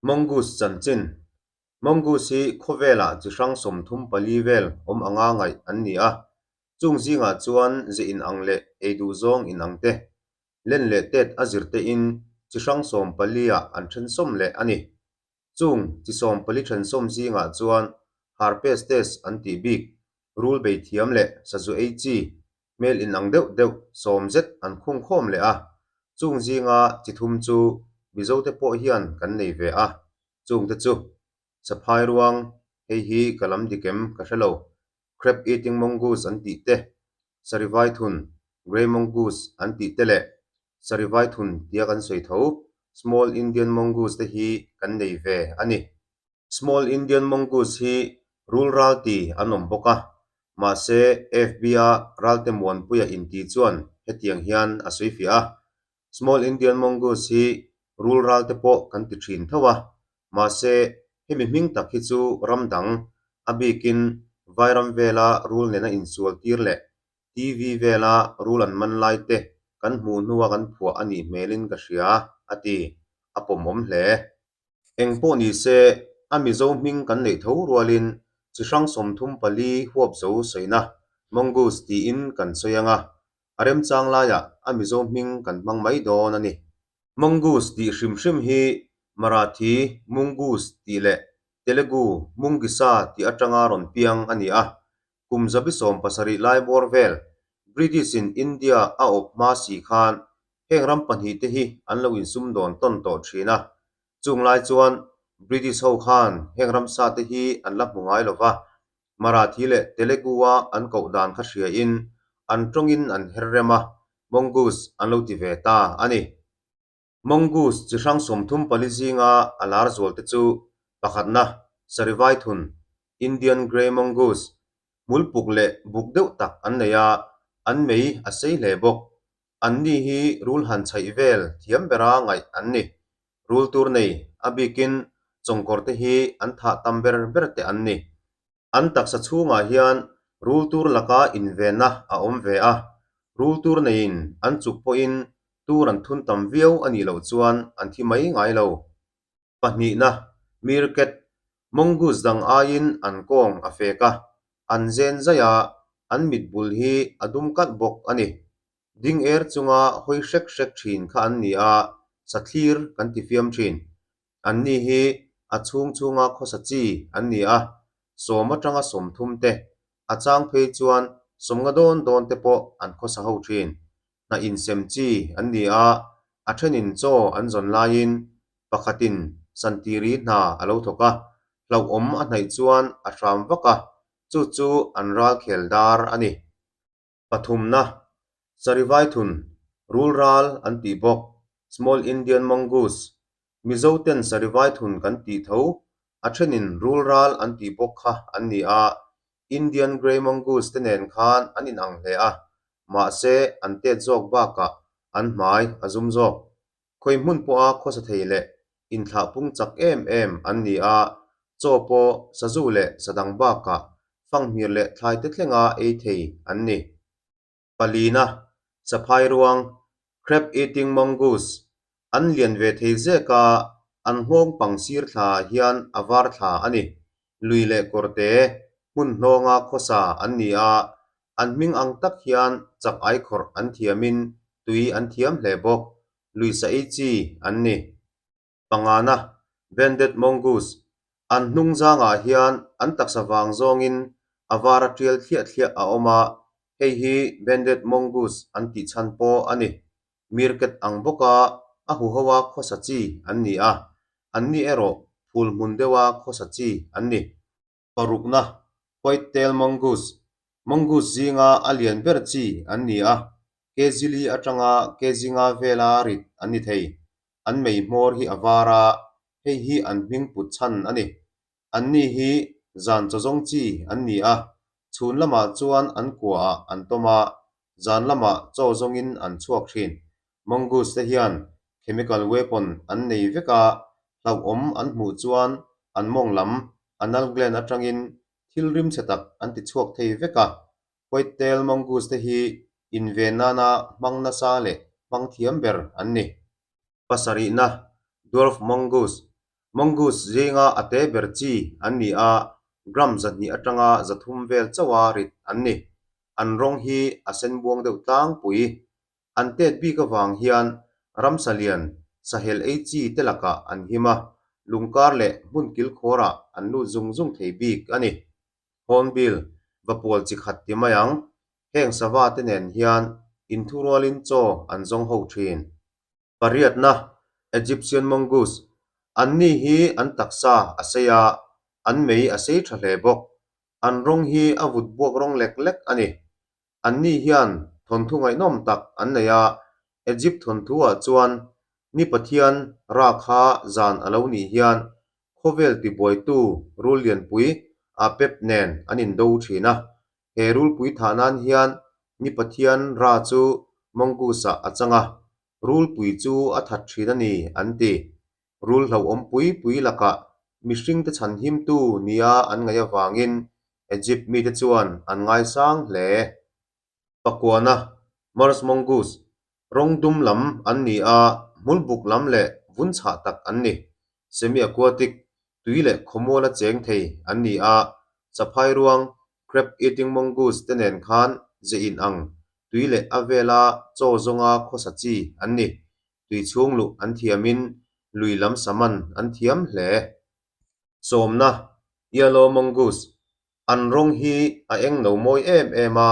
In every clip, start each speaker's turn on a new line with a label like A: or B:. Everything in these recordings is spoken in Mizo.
A: Mongoose chanchin, Mongoose hi khawvelah chi hrang 34 vel awm anga ngaih an ni a, chung zingah chuan ze inang leh ei duh zawng inang te, len leh tet a zir tein chi hrang 14 ah an then sawm leh a ni. Chung chi 14 then sawm zingah chuan Herpestes an tih bik, rul bei thiam leh sazu ei chi, hmel inang deuh deuh sawm zet an khung khawm leh a, chung zinga chi thum chu Mizote pawh hian kan nei ve a, chungte chu Saphai ruang, hei hi ka lam dik em ka hre lo, Crab eating mongoose an tih te, Sarivai thun, Grey mongoose an tih te leh Sarivai thun tia kan sawi tho, Small Indian mongoose te hi kan nei ve a ni. Small Indian mongoose hi rul ral ti an awm bawk a, mahse FB-a ralte muanpuia inti chuan hetiang hian a sawi fiah a, Small Indian mongoose hi rul ral te pawh kan ti thin tho a, mahse hemi hming tak hi chu ram dang, a bikin Vairam vela rul nena insual tir leh TV vela rul an man lai te kan hmuh hnua kan phuah a nih hmelin ka hria, a ti. A pawmawm hle. Eng pawh ni se, a Mizo hming kan neih tho rualin chi hrang 34 huap zo sawina Mongoose tiin kan sawi ang a, a remchang laiah a Mizo hming kan hmang mai dawn a ni. Mongoose tih hrim hrim hi Marathi Mungoose tih leh Telugu Mungisa tih atanga rawn piang a ni a, kum zabi 17 lai bawr vel British-in India a awp hma si khan heng ram pahnih te hi an lo insum dawn tawn tawh thin a. Chung lai chuan British ho khan heng ramsa te hi an la hmu ngai lo va, Marathi leh Telugu-a an koh dan kha hriain an tawngin an her rem a, Mongoose an lo ti ve ta a ni. Mongoose chi hrang 34 zinga a lar zual te chu pakhatna, Sarivai thun, Indian Grey Mongoose, hmul puk leh buk deuh tak an nei a, an mei a sei hle bawk. Anni hi rul han chhaih vel thiam bera ngaih an ni. Rul tur nei, a bikin chawngkawr te hi an thah tam ber ber te an ni. An taksa chhungah hian rul tur laka invenna a awm ve a, rul tur neiin an chuk pawhin tur an thun tam viau a nih loh chuan an thi mai ngai lo. Pahnihna, Meerkat, Mongoose dang aiin an kawng a fek a, an zen zaih a, an mit bul hi a dum kalh bawk a ni. Ding er chunga hawi hrek hrek thin kha an ni a, sathlir kan ti fiam thin. Anni hi a chhung chhunga khawsa chi an ni a, 10 atanga 30 te, a chang phei chuan 50 dawn dawn te pawh an khawsa ho thin. Hna insem chi an ni a, a thenin chaw an zawn laiin pakhatin santiri hna a lo thawk a, hlauhawm a hnaih chuan a hram vak a, chu chu an ral khel dar a ni. Pathumna, Sarivai thun, rul ral an tih bawk, Small Indian Mongoose, Mizo ten Sarivai thun kan tih tho, a thenin rul ral an tih bawk kha an ni a, Indian Grey Mongoose te nen khan an inang hle a, mahse an tet zawk bakah an hmai a zum zawk. Khawi hmun pawha khawsa thei leh inthlah pung chak em em an ni a, chaw pawh sazu leh sadang bakah fanghmir leh thlai te thlenga ei thei an ni. Palina, saphai ruang, crab eating mongoose, an lian ve thei zek a, an nghawng pang sir thla hian a var thla a ni. Lui leh kawrte, hmun hnawnga khawsa an ni a, an hming ang tak hian chak ai khawrh an thiamin tui an thiam hle bawk. Lui sa ei chi an ni. Pangana, Banded Mongoose, an hnung zangah hian an taksa vang zawngin a var a tial thliah thliah a awm a, hei hi Banded Mongoose an tih chhan pawh a ni. Meerkat ang bawka a huhoa khawsa chi an ni a, anni erawh phul hmun deuha khawsa chi an ni. Parukna, White Tail Mongoose, Mongoose zinga a lian ber chi an ni a, kg li atanga kg nga vela rit an ni thei. An mei hmawr hi a var a, hei hi an hming put chhan a ni. Anni hi zan chaw zawng chi an ni a, chhun lamah chuan an kuaah an tawm a, zan lamah chaw zawngin an chhuak thin. Mongoose te hian chemical weapon an nei vek a, hlauhawm an hmuh chuan an mawng lam anal gland atangin thil rim chhe tak an ti chhuak thei vek a. White tail mongoose te hi inven nana hmang nasa leh hmang thiam ber an ni. Pasarihna, Dwarf mongoose. Mongoose zinga a te ber chi an ni a, gram 200 atanga 300 vel chauha rit an ni. An rawng hi a sen buang deuh tlangpui. An tet bik avang hian ramsa lian sahel ei chi te lakah an him a, lungkar leh hmun kilkhawrah an lut zung zung thei bik a ni. Hornbill, vapual chi khat ti mai ang, heng sava te nen hian inthurualin chaw an zawng ho thin. Pariatna, Egyptian Mongoose, Anni hi an taksa a sei a, an mei a sei tha hle bawk. An rawng hi a vut buak rawng lek lek a ni. Anni hian thawnthu ngaihnawm tak an nei a, Egypt thawnthu-ah chuan ni pathian Ra kha zan a lo nih hian khawvel tibuaitu rul lianpui Apep nen an indo thin a. He rulpui thah nan hian ni pathian Ra chu mongoose-ah a chang a, rulpui chu a that thin a ni an ti. Rul hlauhawm pui pui lakah mihringte chhanhimtu nia an ngaih avangin Egypt mite chuan an ngaisang hle. Pakuana, Mars Mongoose, rawng dum lam an ni a, hmul buk lam leh vun chhah tak an ni. Semi-aquatic, tui leh khawmuala cheng thei an ni a, saphai ruang, crab-eating mongoose, te nen khan ze inang, tui leh a vela chaw zawnga khawsa chi an ni. Tui chhung luh an thiamin lui lam saman an thiam hle. Sawmna, Yellow Mongoose, An rawng hi a eng lo mawi em em a,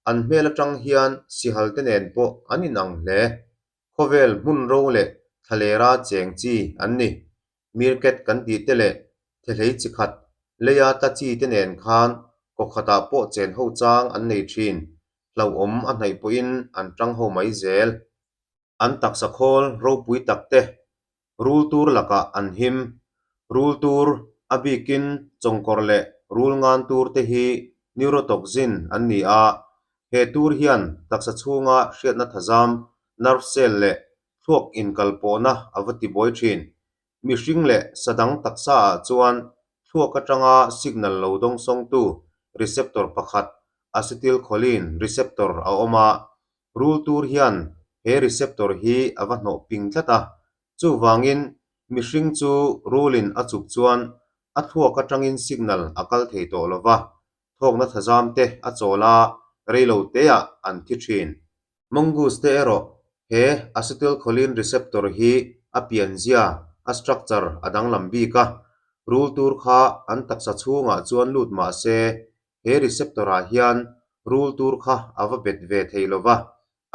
A: an hmel atang hian sihal te nen pawh an inang hle. Khawvel hmun ro leh thlalera cheng chi an ni. Meerkat kan tih te leh thehlei chi khat, leia tla chi te nen khan kaw khatah pawh chen ho chang an nei thin. Hlauhawm a hnaih pawhin an tang ho mai zel. An taksa khawl ropui tak te rul tur lakah an him. Rul tur, a bikin chawngkawr leh rul ngan tur te hi neurotoxin an ni a, he tur hian taksa chhunga hriatna thazam, nerve cell leh thluak inkalpawhna a va tibuai thin. Mihring leh sa dang taksa ah chuan thluak atanga signal lo dawngsawngtu receptor pakhat, acetylcholine receptor a awm a, Rul tur hian he receptor hi a va hnawh ping tlat a, chuvangin mihring chu rulin a chuk chuan a thluak atangin signal a kal thei tawh lo va, thawkna thazam te a chawl a, reilo teah an thi thin. Mongoose te erawh he acetylcholine receptor hi a pianzia, a structure a danglam bik a, rul tur kha an taksa chhungah chuan lut mah se He receptor ah hian rul tur kha a va bet ve thei lo va,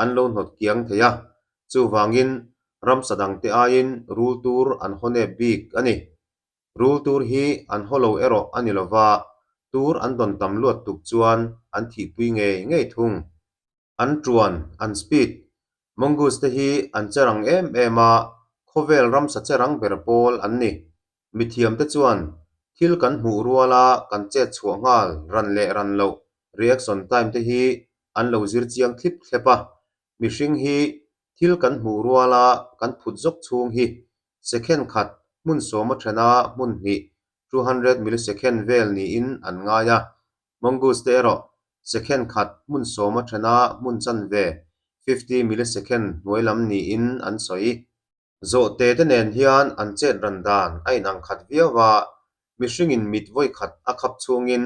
A: an lo hnawt kiang thei a. Chuvangin ramsa dangte aiin rul tur an haw nep bik a ni. Rul tur hi an haw lo erawh a ni lo va, tur an dawn tam luat tuk chuan an thihpui ngei ngei thung. An tuan, an speed, Mongoose te hi an che rang em em a, khawvel ramsa che rang ber pawl an ni. Mithiamte chuan thil kan hmuh ruala kan chet chhuah nghal ran leh ran loh reaction time te hi an lo zir chiang thlip thlep a. Mihring hi thil kan hmuh ruala kan phut zawk chhung hi second khat hmun sawma thena hmun hnih, 200 millisecond, vel niin an ngai a. Mongoose te erawh second khat hmun sawma thena hmun chanve, 50 millisecond, hnuai lam niin an sawi. Zawhte te nen hian an chet ran dan a inang khat viau a, mihringin mit vawi khat a khap chhungin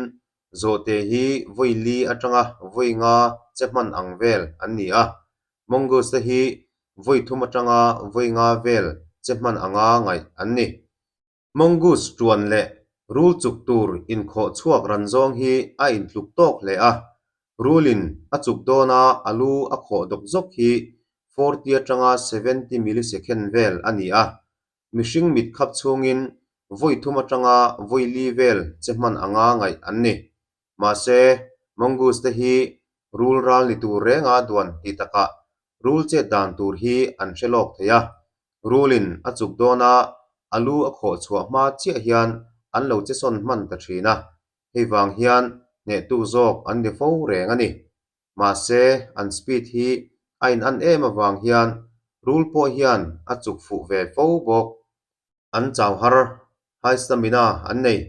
A: zawhte hi vawi li atanga vawi nga che hman ang vel an ni a, mongoose te hi vawi thum atanga vawi nga vel che hman anga ngaih an ni. Mongoose tuan leh rul chuk tur inkhawh chhuak ran zawng hi a intluk tawk hle a, rulin a chuk dawna a lu a khawh dawk zawk hi 40 atanga 70 millisecond vel a ni a, mihring mit khap chhungin vawi thum atanga vawi li vel che hman anga ngaih an ni. Mahse, mongoose te hi rul ral ni tur renga duan ti takah rul chet dan tur hi an hre lawk thei a, Rulin a chuk dawn a, a lu a khawh chhuah hma chiah hian an lo che sawn hman ta thin a, hei vang hian hnehtu zawk an ni fo reng a ni. Mahse, an speed hi a in an em avang hian rul pawh hian a chuk fuh ve fo bawk. An chau har, high stamina, an nei.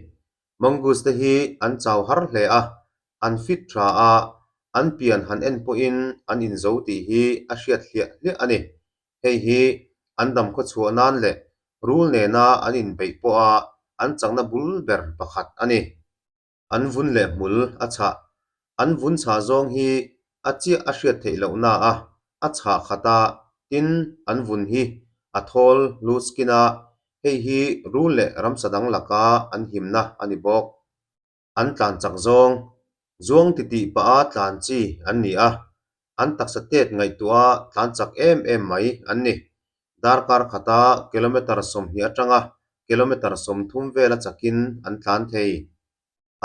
A: Mongoose te hi an chau har hle a, an fit tha a, an pian han en pawhin an inzo tih hi a hriat hliah hliah a ni. Hei hi an dam khaw chhuah nan leh Rul nena an inbeih pawha an chakna bul ber pakhat a ni. An vun leh hmul a chhah. An vun chhah zawng hi a chiah a hriat theih loh na a, a chhah khat a, tin an vun hi a thawl loose skin a, hei hi rul leh ramsa dang laka an himna a ni bawk. An tlan chak zawng, zuang titih pah a tlan chi an ni a, an taksa tet ngaihtuah a tlan chak em em mai an ni. Darkar khata kilometre 20 atanga kilometre 30 vela chakin an tlan thei.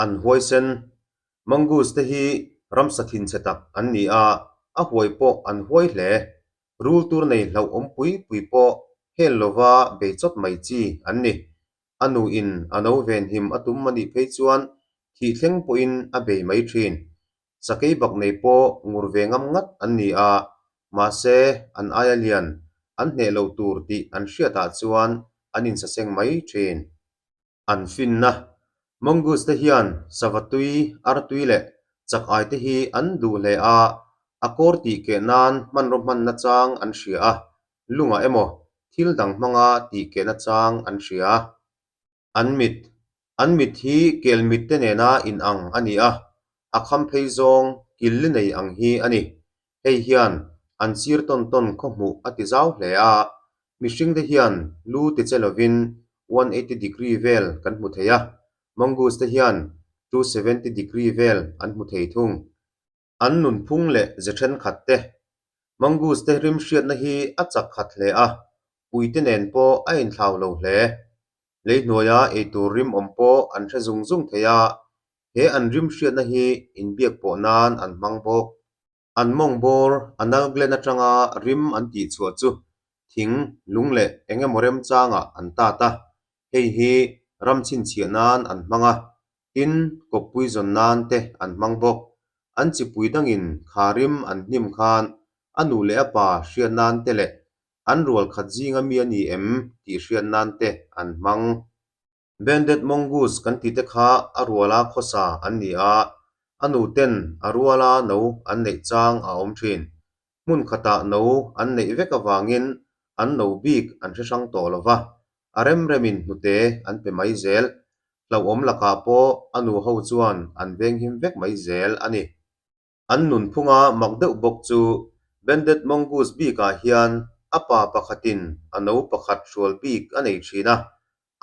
A: An huaisen. Mongoose te hi ramsa thinchhe tak an ni a, a huai pawh an huai hle. Rul tur nei hlauh awm pui pui pawh hel lova bei chawt mai chi an ni. A nuin a no venhim a tum a nih phei chuan thih thleng pawhin a bei mai thin. Sakei bak nei pawh ngur ve ngam ngat an ni a, mahse an aia lian an hneh lo tur tih an hriatah chuan an insaseng mai thin. An finna, Mongoose te hian sava tui, artui leh chak ai te hi an duh hle a, a kawr tih keh nan hmanraw hman nachang an hria a, lungah emaw thil dang hmanga tih keh nachang an hria. An mit, An mit hi kel mit te nena inang a ni a, a kham phei zawng kil li nei ang hi a ni. Hei hian an sir tawn tawn khaw hmuh a ti zau hle a, mihring te hian lu ti che lovin 180 degree vel kan hmu thei a, mongoose te hian 270 degree vel an hmu thei thung. An nunphung leh ze thenkhat te. Mongoose te rim hriatna hi a chak khat hle a, puite nen pawh a inthlau lo hle. Leihnuaia eitur rim awm pawh an hre zung zung thei a, he an rim hriatna hi inbiak pawh nan an hmang bawk. An mawng bawr a nal glen atanga rim an tih chhuah chu thing, lung leh eng emaw remchangah an tat a, hei hi ram chhinchhiah nan an hmang a, tin kawppui zawn nan te an hmang bawk. An chipui dangin kha rim an hnim khan a nu leh a pa hriat nan te leh an rual khat zinga mi a ni em tih hriat nan te an hmang. Banded mongoose kan tih te kha a ruala khawsa an ni a, a nu ten a ruala no an neih chang a awm thin. Hmun khatah no an neih vek avangin an no bik an hre hrang tawh lo va, a rem remin hnute an pe mai zel. Hlauhawm lakah pawh a nu ho chuan an venghim vek mai zel a ni. An nunphunga mak deuh bawk chu Banded Mongoose bikah hian a pa pakhatin a no pakhat hrual bik a nei thin a,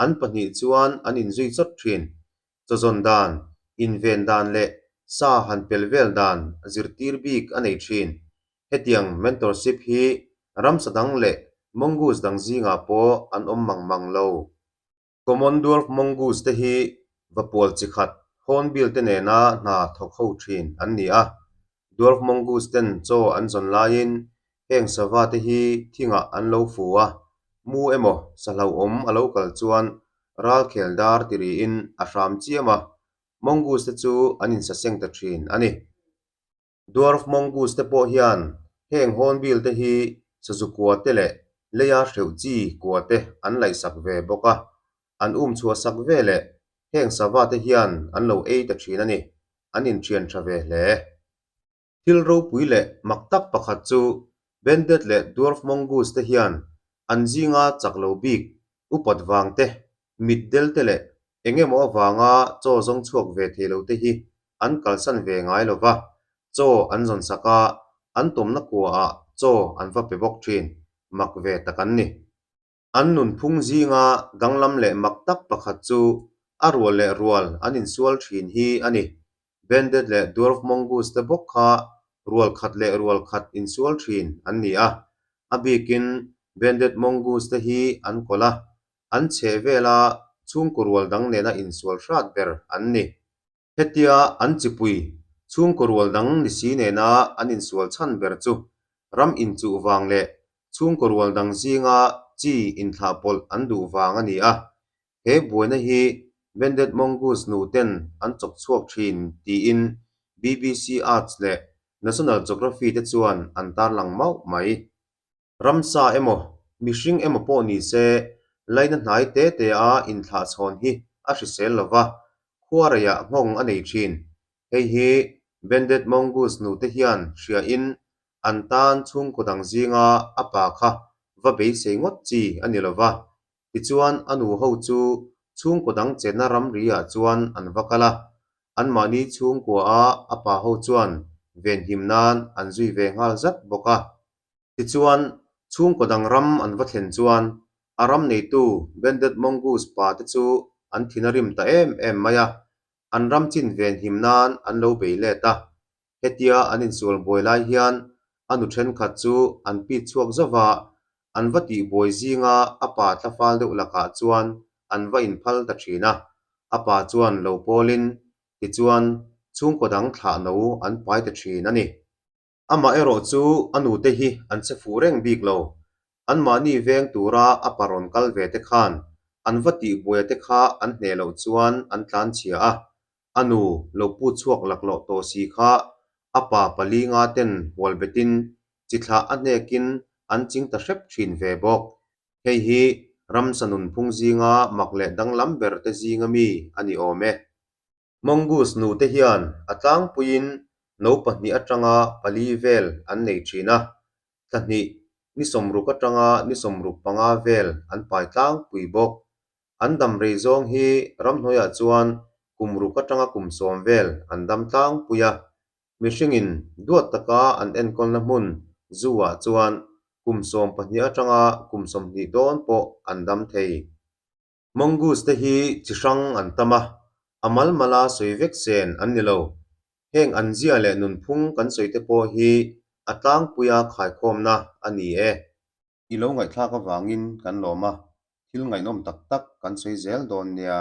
A: an pahnih chuan an inzui chawt thin. Chawzawn dan, inven dan leh sa han pel vel dan zirtir bik a nei thin. Hetiang mentorship hi ramsa dang leh mongoose dang zingah pawh an awm mang mang lo. Common dwarf mongoose te hi vapual chi khat hornbill te nena hna thawk ho thin an ni a. Dwarf mongoose ten chaw an zawn laiin heng sava te hi thingah an lo fu a, mu emaw sa hlauhawm a lo kal chuan ral khel dar ti riin a hram chiam a, mongoose te chu an insaseng ta thin a ni. Dwarf mongoose te pawh hian heng hornbill te hi sazu kua te leh leia hreuh chi kua te an laihsak ve bawk a, an um chhuah sak ve leh heng sava te hian an lo ei ta thin a ni, an inthian tha ve hle. Thil ropui leh mak tak pakhat chu Banded leh Dwarf mongoose te hian an zinga chak lo bik, upat vang te, mit del te leh eng emaw avanga chaw zawng chhuak ve thei lo te hi an kalsan ve ngai lo va, chaw an zawn sak a, an tawmna kuaah chaw an va pe bawk thin, mak ve tak an ni. An nunphung zinga danglam leh mak tak pakhat chu a rual leh rual an insual thin hi a ni. Banded leh Dwarf Mongoose te bawk kha rual khat leh rual khat insual thin an ni a, a bikin Banded Mongoose te hi an kawlh a, an chheh vela chhungkaw rual dang nena insual hrat ber an ni. Hetia an chipui chhungkaw rual dang ni si nena an insual chhan ber chu ram inchuh vang leh chhungkaw rual dang zinga chi inthlah pawlh an duh vang a ni a. He buaina hi Banded Mongoose nu ten an chawk chhuak thin tiin BBC Arts leh National Geography te chuan an tarlang mauh mai. Ramsa emaw, mihring emaw pawh ni se, laina hnai te te a inthlah chhawn hi a hrisel lo va, khuareiah nghawng a nei thin. Hei hi Banded Mongoose nute hian hriain an tan chhungkaw dang zinga a pa kha va beisei ngawt chi a ni lo va. Tichuan, a nu ho chu chhungkaw dang chenna ramri ah chuan an va kal a, anmahni chhungkua a a pa ho chuan venhim nan an zui ve nghal zat bawk a. Tichuan, chhungkaw dang ram an va thlen chuan a ram neitu Banded Mongoose pa te chu an thin a rim ta em em mai a, an ram chin venhim nan an lo bei let a. Hetia an insual buai lai hian a nu thenkhat chu an pit chhuak zauh a, an va tih buai zinga a pa thlafal deuh lakah chuan an va inphal ta thin a, a pa chuan lo pawlin tichuan chhungkaw dang thlah no an pai ta thin a ni. Amah erawh chu a nute hi an che fuh reng bik lo. Anmahni veng tura a pa rawn kal ve te khan an va tih buaia te kha an hneh loh chuan an tlan chhia a, a nu lo put chhuak laklawh tawh si kha a pa pali nga ten hual betin chi thlah a hnekin an ching ta hrep thin ve bawk. Hei hi ramsa nunphung zinga mak leh danglam ber te zinga mi a ni awm e. Mongoose nute hian a tlangpuiin no pahnih atanga pali vel an nei thin a, thla hnih ni sawmruk atanga ni sawmruk panga vel an pai tlangpui bawk. An dam rei zawng hi ramhnuaiah chuan kum ruk atanga kum sawm vel an dam tlangpui a, mihringin duat taka an enkawlna hmun zoo-ah chuan kum sawm pahnih atanga kum sawmhnih dawn pawh an dam thei. Mongoose te hi chi hrang an tam a, a mal mala sawi vek sen an ni lo. Heng an zia leh nunphung kan sawi te pawh hi a tlangpuia khaikhawmna a ni e. I lo ngaihthlak avangin kan lawm a, thil ngaihnawm tak tak kan sawi zel dawn nia.